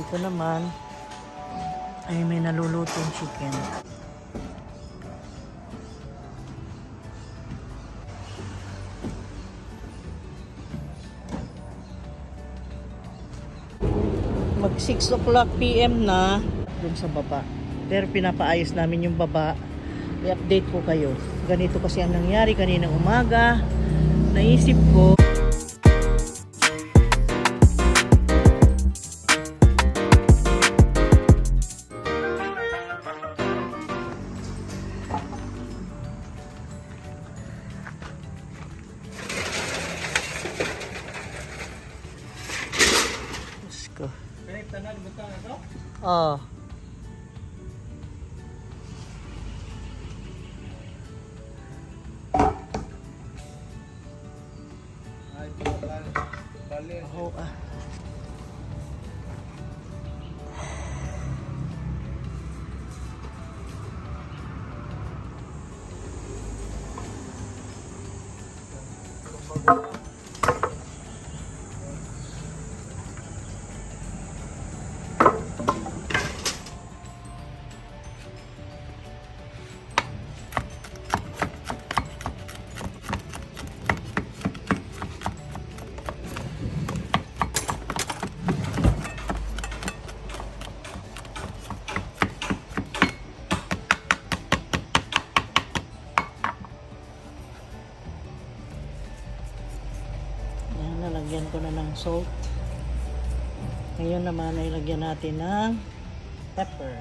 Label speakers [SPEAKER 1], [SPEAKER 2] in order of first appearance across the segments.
[SPEAKER 1] Dito naman ay may nalulutong chicken. Mag 6 o'clock PM na dun sa baba. Pero pinapaayos namin yung baba. I-update ko kayo. Ganito kasi ang nangyari kaninang umaga. Naisip ko ko. Oh. Oh, Lagyan ko na ng salt. Ngayon naman ay lagyan natin ng pepper.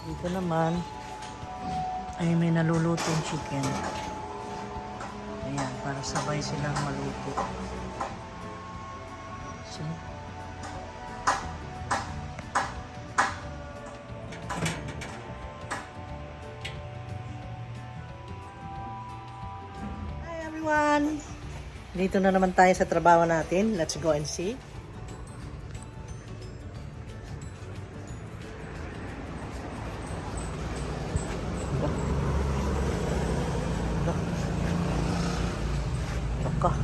[SPEAKER 1] Dito naman ay may nalulutong chicken. Ayan, para sabay silang maluto. So, hi everyone! Dito na naman tayo sa trabaho natin. Let's go and see. Baka.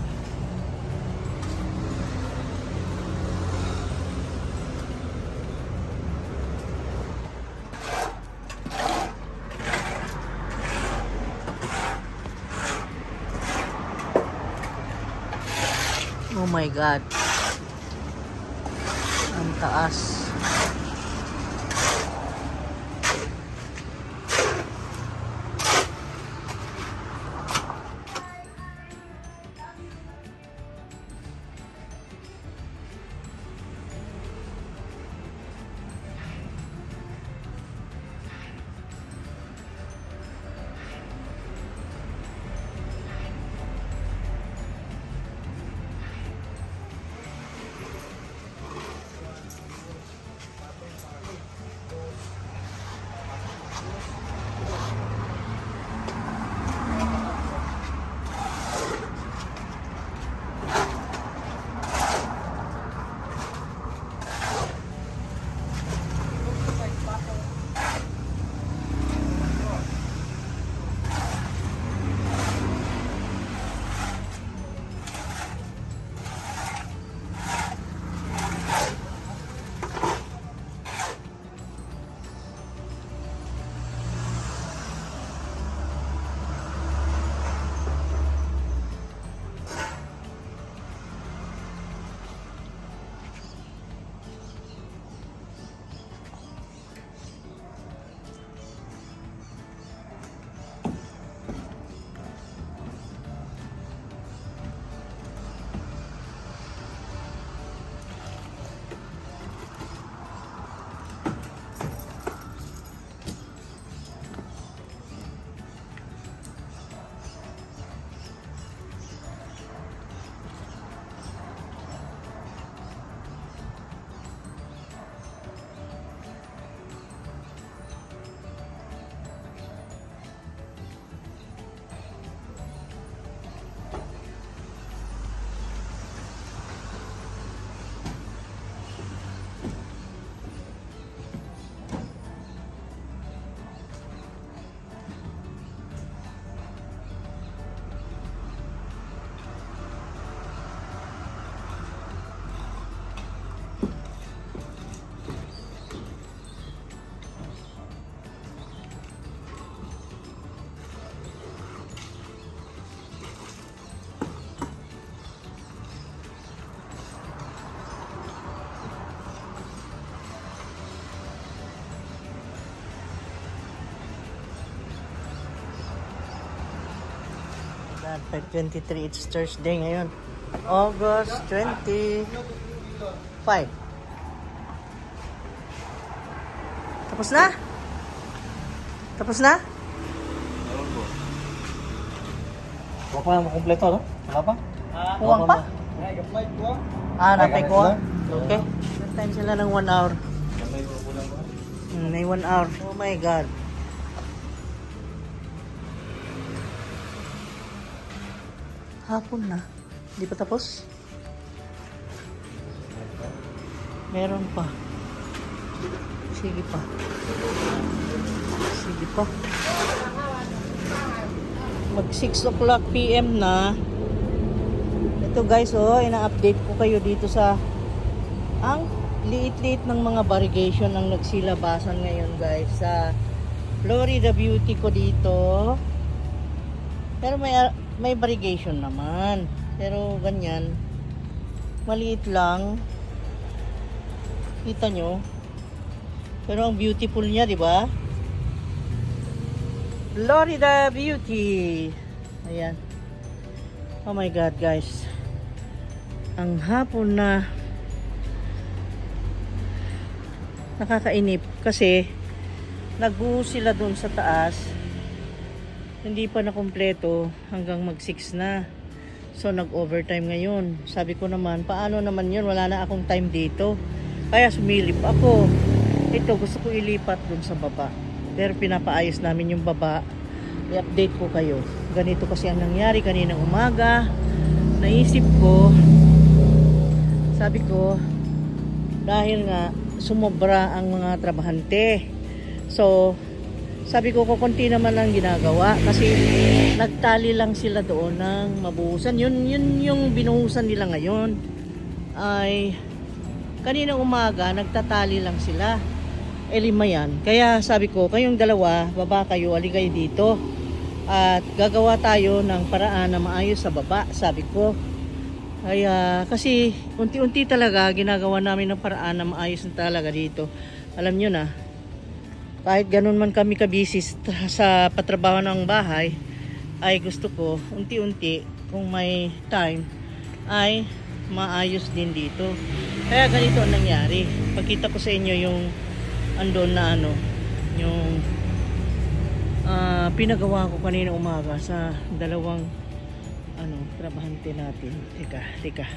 [SPEAKER 1] Oh my God. Ang taas. God, 5:23, it's Thursday ngayon. August 25. Tapos na? Tapos na?
[SPEAKER 2] Huwag pa naman kumpleto, no? Wala pa?
[SPEAKER 1] Kuwang pa? Napay ko. Okay. Time sila ng 1 hour. May 1 hour. Oh my God. Hapon na. Hindi pa tapos? Meron pa. Sige pa. Sige pa. Mag 6 o'clock PM na. Ito guys, ina-update ko kayo dito sa ang liit-liit ng mga variegation ang nagsilabasan ngayon guys sa Florida Beauty ko dito. Pero may variegation naman. Pero ganyan. Maliit lang. Kita nyo? Pero ang beautiful niya, di ba? Florida Beauty. Ayan. Oh my God, guys. Ang hapon na nakakainip kasi nagbuhos sila doon sa taas. Hindi pa na kumpleto hanggang mag 6 na. So nag-overtime ngayon. Sabi ko naman, paano naman yun? Wala na akong time dito. Kaya sumilip ako. Ito, gusto ko ilipat doon sa baba. Pero pinapaayos namin yung baba. I-update ko kayo. Ganito kasi ang nangyari kaninang umaga. Naisip ko, sabi ko, dahil nga sumobra ang mga trabahante. So, sabi ko, kukunti naman ang ginagawa kasi nagtali lang sila doon ng mabuhusan. Yun yung binuhusan nila ngayon. Ay, kaninang umaga, nagtatali lang sila. 5 yan. Kaya sabi ko, kayong dalawa, baba kayo, aligay dito. At gagawa tayo ng paraan na maayos sa baba, sabi ko. Kaya, kasi unti-unti talaga ginagawa namin ng paraan na maayos na talaga dito. Alam nyo na, kahit ganun man kami kabisi sa patrabaho ng bahay, ay gusto ko unti-unti kung may time ay maayos din dito. Kaya ganito ang nangyari. Pagkita ko sa inyo yung andon na yung pinagawa ko kanina umaga sa dalawang trabahante natin. Teka.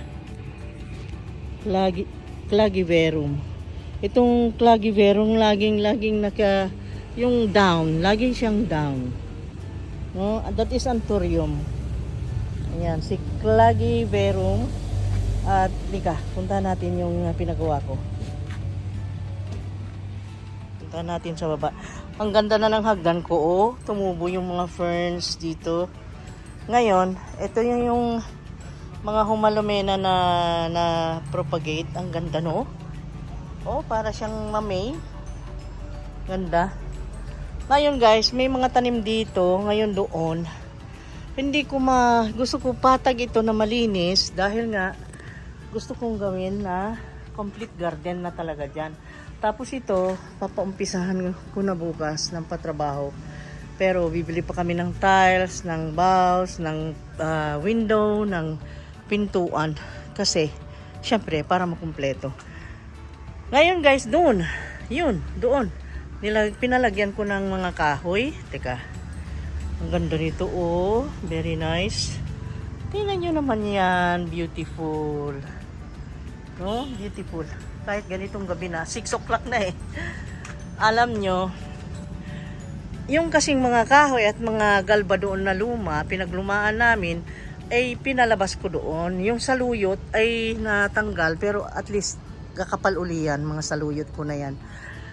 [SPEAKER 1] Clagiverum. Itong Clagiverum laging yung down, laging siyang down. No, that is Anthurium. Ayan, si Clagiverum. At puntahan natin yung pinagawa ko. Puntahan natin sa baba. Ang ganda na ng hagdan ko, tumubo yung mga ferns dito. Ngayon, ito yung mga humalumena na propagate. Ang ganda, no? Para siyang mamay. Ganda. Ngayon guys, may mga tanim dito, ngayon doon. Hindi ko gusto ko patag ito na malinis dahil nga gusto kong gawin na complete garden na talaga dyan. Tapos ito, papaumpisahan ko na bukas ng patrabaho. Pero bibili pa kami ng tiles, ng bowls, ng window, ng pintuan. Kasi, syempre, para makumpleto. Ngayon guys, doon. Pinalagyan ko ng mga kahoy. Teka. Ang ganda nito, very nice. Tingnan nyo naman yan. Beautiful. No? Beautiful. Kahit ganitong gabi na. 6 o'clock na eh. Alam nyo, yung kasing mga kahoy at mga galba doon na luma, pinaglumaan namin, ay pinalabas ko doon. Yung saluyot ay natanggal, pero at least kakapal uli yan. Mga saluyot ko na yan.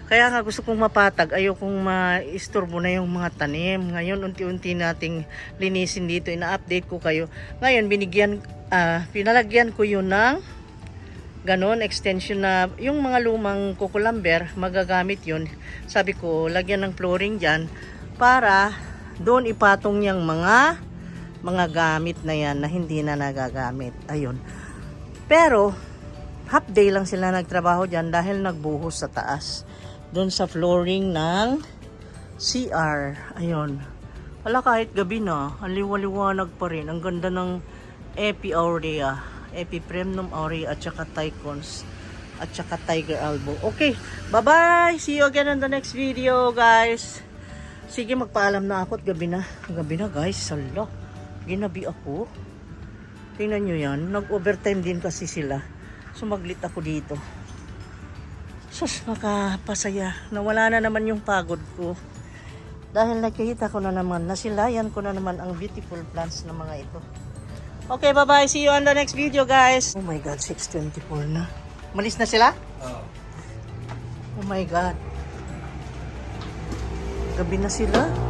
[SPEAKER 1] Kaya nga gusto kong mapatag, ayokong maisturbo na yung mga tanim. Ngayon, unti-unti nating linisin dito. Ina-update ko kayo. Ngayon, pinalagyan ko yun ng ganon, extension na yung mga lumang kukulamber, magagamit yun. Sabi ko, lagyan ng flooring dyan para doon ipatong yung mga gamit na yan na hindi na nagagamit. Ayun. Pero, half day lang sila nagtrabaho dyan dahil nagbuhos sa taas. Doon sa flooring ng CR. Ayun. Ala, kahit gabi na, ang liwaliwanag pa rin. Ang ganda ng Epi aurea, Epipremnum aurea at saka Tychons at saka Tiger Elbow. Okay, bye-bye! See you again on the next video, guys. Sige, magpaalam na ako at gabi na. Gabi na, guys. Sala. Ginabi ako. Tingnan nyo yan. Nag-overtime din kasi sila. Sumaglit ako dito. Sus, makapasaya. Nawala na naman yung pagod ko. Dahil nakikita ko na naman, nasilayan ko na naman ang beautiful plants ng mga ito. Okay, bye-bye. See you on the next video, guys. Oh my God, 6:24 na. Malis na sila?
[SPEAKER 2] Oo.
[SPEAKER 1] Oh my God. Gabi na sila.